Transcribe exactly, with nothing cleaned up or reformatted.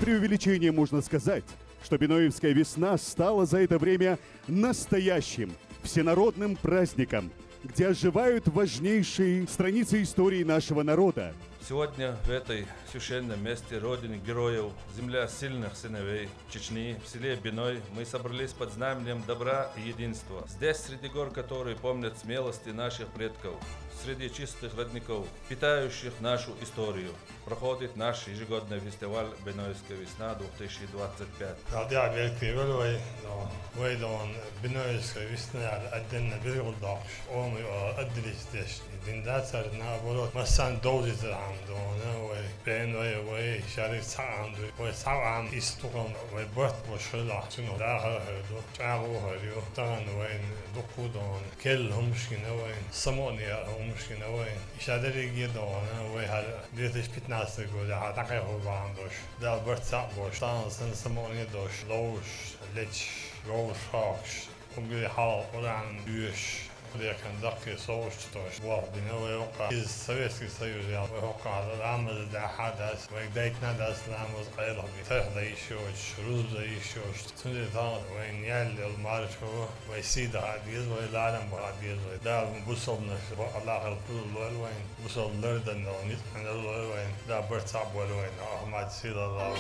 Преувеличение можно сказать, что Биноевская весна стала за это время настоящим всенародным праздником, где оживают важнейшие страницы истории нашего народа. Сегодня в этой священном месте, родине героев, земля сильных сыновей Чечни, в селе Биной, мы собрались под знаменем добра и единства. Здесь, среди гор, которые помнят смелости наших предков, среди чистых родников, питающих нашу историю, проходит наш ежегодный фестиваль «Бинойская весна две тысячи двадцать пять». Радио объекты вай, но вай дон Биноевская весна отдельно биргулдакш, он отделись здесь. Дин дацар, наоборот, массан довзитар ам дона, вай бен вай, вай шарик цаам ду, вай цаам истукам, вай барт бошла, сино дахар херду, чагу херю, тан вай дукудон, кел хумшкина вай, самония хумшкина вай. Ишадериги дона, вай хар две тысячи пятнадцатый года, ха такай хурбан дош. Да барт цаам бош, тан сан самония дош, лош, леч, гош хакш. Угли хал уран юш. Декан дакки соуш тош. Вах бина вай ока. Из Советский Союз я вай ока. Ламаз да хадас. Вай дайтна дас ламаз къайлах би. Тарх да ишоч, руз да ишоч. Цунде тал вай ньял эл маршо. Вай сида хадиз, вай лалам хадиз, вай. Да бусалнаш, ва Аллах ал кул лол вай. Бусал лардан да нит анар лол вай. Да барт цаам бол вай. Ахмад сида лол.